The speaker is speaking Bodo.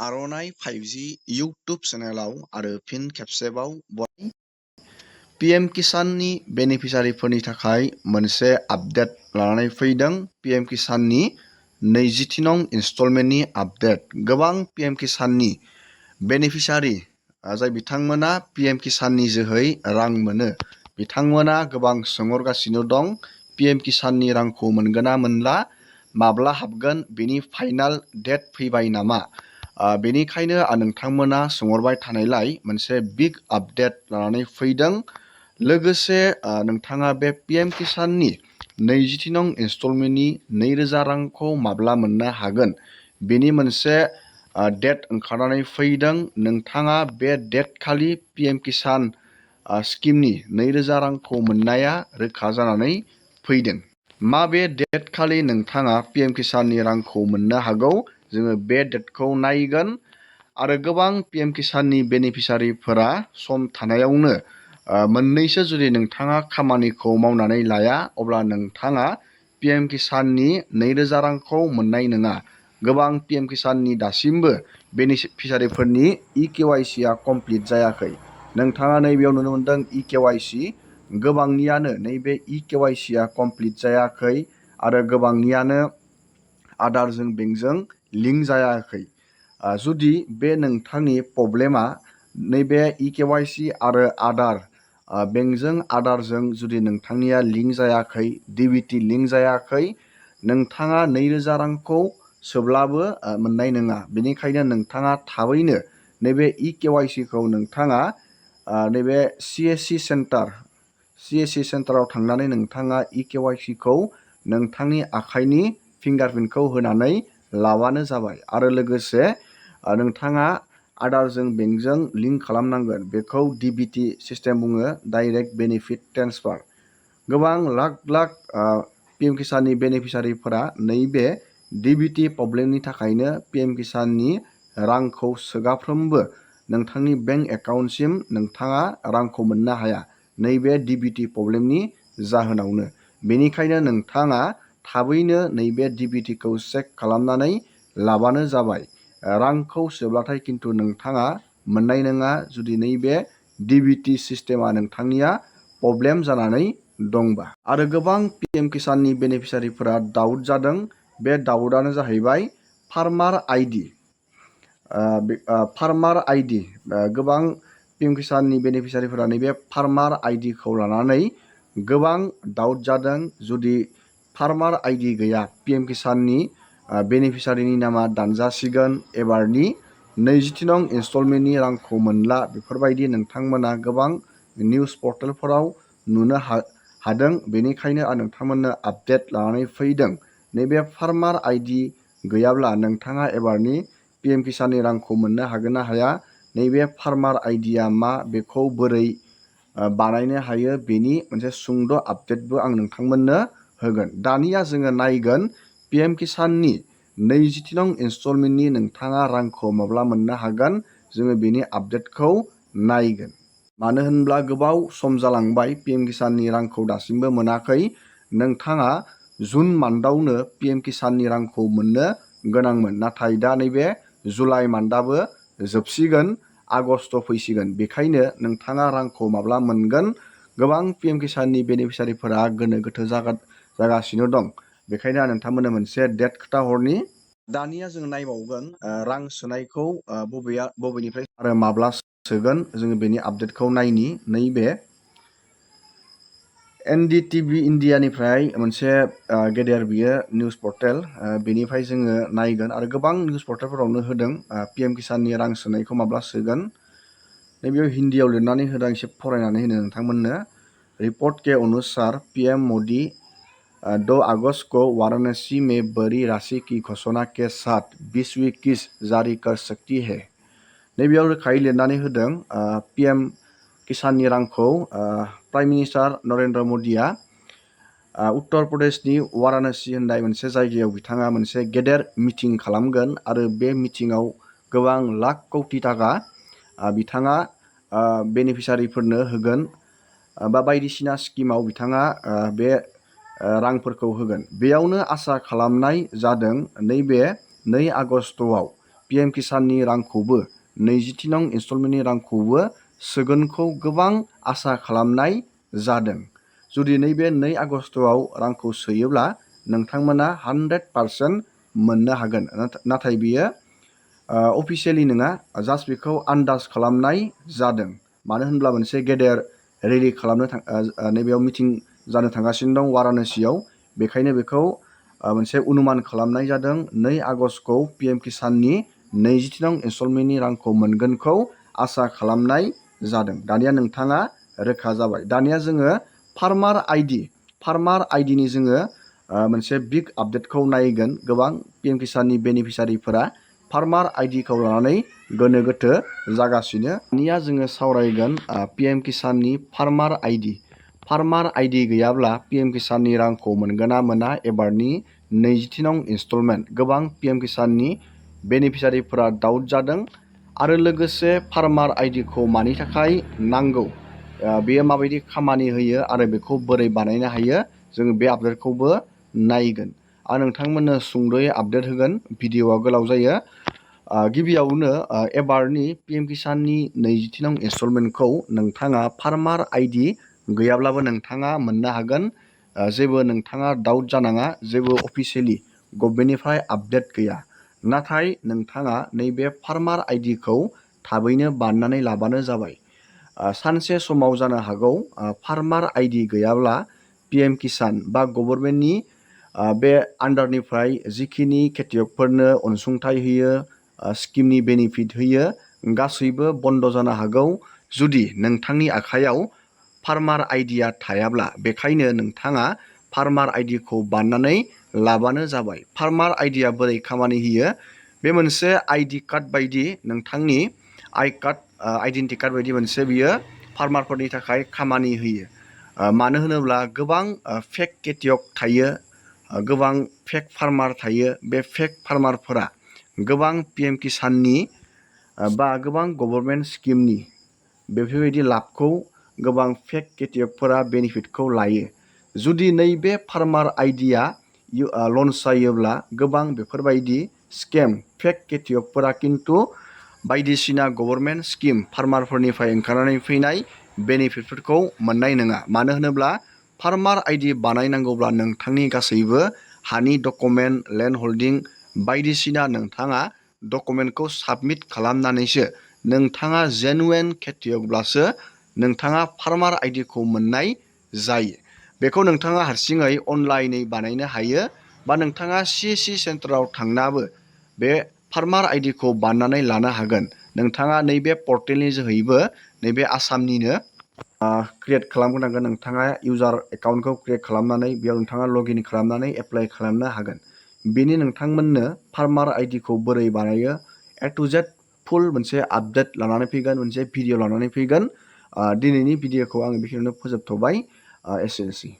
आर'नाइ 5G इउटुब चेनेलाव आरो फिन खेबसेबाव पीएम किसाननि बेनिफिसियारिफोरनि थाखाय मोनसे आपडेट लानानै फैदों। पीएम किसाननि 20थि नं इनस्टलमेन्टनि आपडेट। गोबां पीएम किसाननि बेनिफिसियारि जाय बिथांमोना पीएम किसाननि जोहै रां मोनो, बिथांमोना गोबां सोंहरगासिनो दं पीएम किसाननि रांखौ मोनगोन ना मोनला, माब्ला हाबगोन, बेनि फाइनाल डेट फैबाय नामा? बेनिखायनो नोंथांमोना सोंहरबाय थानायलाय मोनसे बिग आपडेट लानानै फैदों। लोगोसे नोंथाङा बे पीएम किसाननि 20थि नं इनस्टलमेन्टनि 2000 रांखौ माब्ला मोननो हागोन, बेनि मोनसे डेट ओंखारनानै फैदों। नोंथाङा बे डेट खालि पीएम किसान स्किमनि 2000 रांखौ मोननाया रोखा जानानै फैदों। माबे डेट खालि नोंथाङा पीएम किसाननि रांखौ मोननो हागौ, जोङो बे डेटखौ नायगोन। आरो गोबां पीएम किसाननि बेनिफिसियारिफोरा सम थानायावनो मोननैसो जुदि नोंथाङा खामानिखौ मावनानै लाया, अब्ला नोंथाङा पीएम किसाननि 2000 रांखौ मोननाय नङा। गोबां पीएम किसाननि दासिमबो बेनिफिसियारिफोरनि इकेवाइसिआ कमप्लिट जायाखै। नोंथाङा नैबेयाव नुनो मोनदों इकेवाइसि, गोबांनियानो नैबे इकेवाइसिआ कमप्लिट जायाखै आरो गोबांनियानो आधारजों बेंकजों लिंक जायाखै। जुदि बे नोंथांनि प्रब्लेमा नैबे इकेवाइसि आरो आधार बेंकजों आधारजों जुदि नोंथांनिया लिंक जायाखै, डिबिटि लिंक जायाखै, नोंथाङा 2000 रांखौ सोब्लाबो मोननाय नङा। बेनिखायनो नोंथाङा थाबैनो नैबे इकेवाइसिखौ नोंथाङा नैबे सिएससि सेन्टाराव थांनानै नोंथाङा इकेवाइसिखौ नोंथांनि आखाइनि फिंगारप्रिन्टखौ होनानै लाबानो जाबाय। आरो लोगोसे नोंथाङा आधारजों बेंकजों लिंक खालामनांगोन। बेखौ डिबिटि सिस्टेम बुङो, डाइरेक्ट बेनिफिट ट्रेन्सफार। गोबां लाख लाख पीएम किसाननि बेनिफिसियारिफोरा नैबे डिबिटि प्रब्लेमनि थाखायनो पीएम किसाननि रांखौ सोगाफ्रोमबो नोंथांनि बेंक एकाउन्टसिम नोंथाङा रांखौ मोननो हाया, नैबे डिबिटि प्रब्लेमनि जाहोनावनो। बेनिखायनो नोंथाङा थाबैनो नैबे डिबिटिखौ चेक खालामनानै लाबानो जाबाय। रांखौ सोब्लाथाय खिन्थु नोंथाङा मोननाय नङा जुदि नैबे डिबिटि सिस्टेमा नोंथांनिया प्रब्लेम जानानै दंबा। आरो गोबां पीएम किसाननि बेनिफिसियारिफोरा डाउट जादों। बे डाउटआनो जाहैबाय फार्मार आइडि। फार्मार आइडि गोबां पीएम किसाननि बेनिफिसियारिफोरा नैबे फार्मार आइडिखौ लानानै गोबां डाउट जादों। जुदि फार्मार आइडि गैया, पीएम किसाननि बेनिफिसियारिनि नामा दानजासिगोन, एबारनि 20थि नं इनस्टलमेन्टनि रांखौ मोनला, बेफोरबायदि नोंथांमोना गोबां निउस पर्टेलफोराव नुनो हादों। बेनिखायनो नोंथांमोननो आपडेट लानानै फैदों। नैबे फार्मार आइडि गैयाब्ला नोंथाङा एबारनि पीएम किसाननि रांखौ मोननो हागोन ना हाया, नैबे फार्मार आइडिया मा, बेखौ बोरै बानायनो हायो, बेनि मोनसे सुंद' आपडेटबो आं नोंथांमोननो होगोन। दानिया जोङो नायगोन पीएम किसाननि 20थि नं इनस्टलमेन्टनि नोंथाङा रांखौ माब्ला मोननो हागोन, जोङो बेनि आपडेटखौ नायगोन। मानो होनब्ला गोबाव सम जालांबाय पीएम किसाननि रांखौ दासिमबो मोनाखै। नोंथाङा जुन मान्थआवनो पीएम किसाननि रांखौ मोननो गोनांमोन, नाथाय दा नैबे जुलाइ मान्थआबो जोबसिगोन, आगस्ट फैसिगोन। बेखायनो नोंथाङा रांखौ माब्ला मोनगोन, गोबां पीएम किसाननि बेनिफिसियारिफोरा गोनो गोथो जागासिनो दं। बेखायनो नोंथांमोननो मोनसे डेट खोथा हरनि। दानिया जों नायबावगोन रां सोनायखौ बबेनिफ्राय आरो माब्ला सोगोन, जोङो बेनि आपडेटखौ नायनि। नैबे एनडीटीवी इन्डियानिफ्राय मोनसे गेदेर बियो निउस पर्टेल, बेनिफ्राय जोङो नायगोन। आरो गोबां निउस पर्टेलफोरावनो होदों पीएम किसाननि रां सोनायखौ माब्ला सोगोन। नैबेयाव हिन्दीयाव लिरनानै होदों, एसे फरायनानै होनो नोंथांमोननो। रिपोर्ट के अनुसार पीएम मोदी 2 अगस्त को वाराणसी में बड़ी राशि की घोषणा के साथ 20वीं किस्त जारी कर सकती है। नैबेयाव रोखायै लिरनानै होदों पीएम किसाननि रांखौ प्राइम मिनिस्टार नरेन्द्र मदिया उत्तर प्रदेशनि वाराणसी होननाय मोनसे जायगायाव बिथाङा मोनसे गेदेर मिटिं खालामगोन। आरो बे मिटिङाव गोबां लाख कौटि थाखा बिथाङा बेनिफिसियारिफोरनो होगोन, बा बायदिसिना स्किमाव बिथाङा बे रांफोरखौ होगोन। बेयावनो आसा खालामनाय जादों नैबे 2 आगस्तआव PM किसाननि रांखौबो 20थि नं इनस्टलमेन्टनि रांखौबो सोगोनखौ गोबां आसा खालामनाय जादों। जुदि नैबे 2 आगस्टआव रांखौ सोयोब्ला नोंथांमोना 100% मोननो हागोन। नाथाय बियो अफिसियेलि नङा, जास्ट बेखौ आन्दाज खालामनाय जादों। मानो होनब्ला मोनसे गेदेर रेलि खालामनो नैबेयाव मिटिं जानो थांगासिनो दं वाराणसियाव। बेखायनो बेखौ मोनसे अनुमान खालामनाय जादों 2 आगस्टखौ PM किसाननि 20थि नं इनस्टलमेन्टनि रांखौ मोनगोनखौ आसा खालामनाय जादों। दानिया नोंथाङा रोखा जाबाय। दानिया जोङो फार्मार आइडिनि जोङो मोनसे बिग आपडेटखौ नायगोन। गोबां PM किसाननि बेनिफिसारिफोरा फार्मार आइडिखौ लानानै गोनो गोथो जागासिनो। दानिया जोङो सावरायगोन PM किसाननि फार्मार आइडि गैयाब्ला PM किसाननि रांखौ मोनगोन ना मोना एबारनि 20थि नं इनस्टलमेन्ट। गोबां PM किसाननि बेनिफिसारिफोरा डाउट जादों आरो लोगोसे फार्मार आइडिखौ मानि थाखाय नांगौ, बेयो माबायदि खामानि होयो आरो बेखौ बोरै बानायनो हायो, जोङो बे आपडेटखौबो नायगोन। आं नोंथांमोननो सुंद'यै आपडेट होगोन, भिडिअआ गोलाव जायो। गिबियावनो एबारनि PM किसाननि 20थि नं इनस्टलमेन्टखौ नोंथाङा फार्मार आइडि गैयाब्लाबो नोंथाङा मोननो हागोन। जेबो नोंथाङा डाउट जानाङा, जेबो अफिसियेलि गभर्नमेन्टनिफ्राय आपडेट गैया। नाथाय नोंथाङा नैबे फार्मार आइडिखौ थाबैनो बानायनानै लाबानो जाबाय। सानसे समाव जानो हागौ फार्मार आइडि गैयाब्ला PM किसान बा गभर्नमेन्टनि बे आन्डारनिफ्राय जिखिनि खेथियकफोरनो अनसुंथाइ होयो, स्किमनि बेनिफिट होयो, गासैबो बन्द जानो हागौ जुदि नोंथांनि आखायाव फार्मार आइडिया थायाब्ला। बेखायनो नोंथाङा फार्मार आइडिखौ बानायनानै लाबानो जाबाय। फार्मार आइडिया बोरै खामानि होयो, बे मोनसे आइडि कार्ड बायदि, नोंथांनि आइडेन्टि कार्ड बायदि मोनसे बियो फार्मारफोरनि थाखाय खामानि होयो। मानो होनोब्ला गोबां फेक खेथियक थायो, गोबां फेक फार्मार थायो। बे फेक फार्मारफोरा गोबां PM किसाननि बा गोबां गभर्नमेन्ट स्किमनि बेफोरबायदि लाबखौ गोबां फेक खेथियकफोरा बेनिफिटखौ लायो। जुदि नैबे फार्मार आइडिया लन्च जायोब्ला गोबां बेफोरबायदि स्केम फेक खेथियकफोरा खिन्थु बायदिसिना गभर्नमेन्ट स्किम फार्मारफोरनिफ्राय ओंखारनानै फैनाय बेनिफिटफोरखौ मोननाय नङा। मानो होनोब्ला फार्मार आइडि बानायनांगौब्ला नोंथांनि गासैबो हानि डकुमेन्ट, लेन्ड हल्डिं बायदिसिना नोंथाङा डकुमेन्टखौ साबमिट खालामनानैसो, नोंथाङा जेनुवेन खेथियकब्लासो नोंथाङा फार्मार आइडिखौ मोननाय जायो। बेखौ नोंथाङा हारसिङै अनलाइनै बानायनो हायो बा नोंथाङा CSC सेन्टाराव थांनाबो बे फार्मार आइडिखौ बानायनानै लानो हागोन। नोंथाङा नैबे पर्टेलनि जोहैबो नैबे आसामनिनो क्रियेट खालामग्रोनांगोन। नोंथाङा इउजार एकाउन्टखौ क्रियेट खालामनानै बेयाव नोंथाङा लगइन खालामनानै एप्लाइ खालामनो हागोन। बेनि नोंथांमोननो फार्मार आइडिखौ बोरै बानायो A to Z फुल मोनसे आपडेट लानानै फैगोन, मोनसे भिडिअ लानानै फैगोन। दिनैनि भिडिअखौ आं बेखिनियावनो फोजोबथ'बाय। एसेनोसै।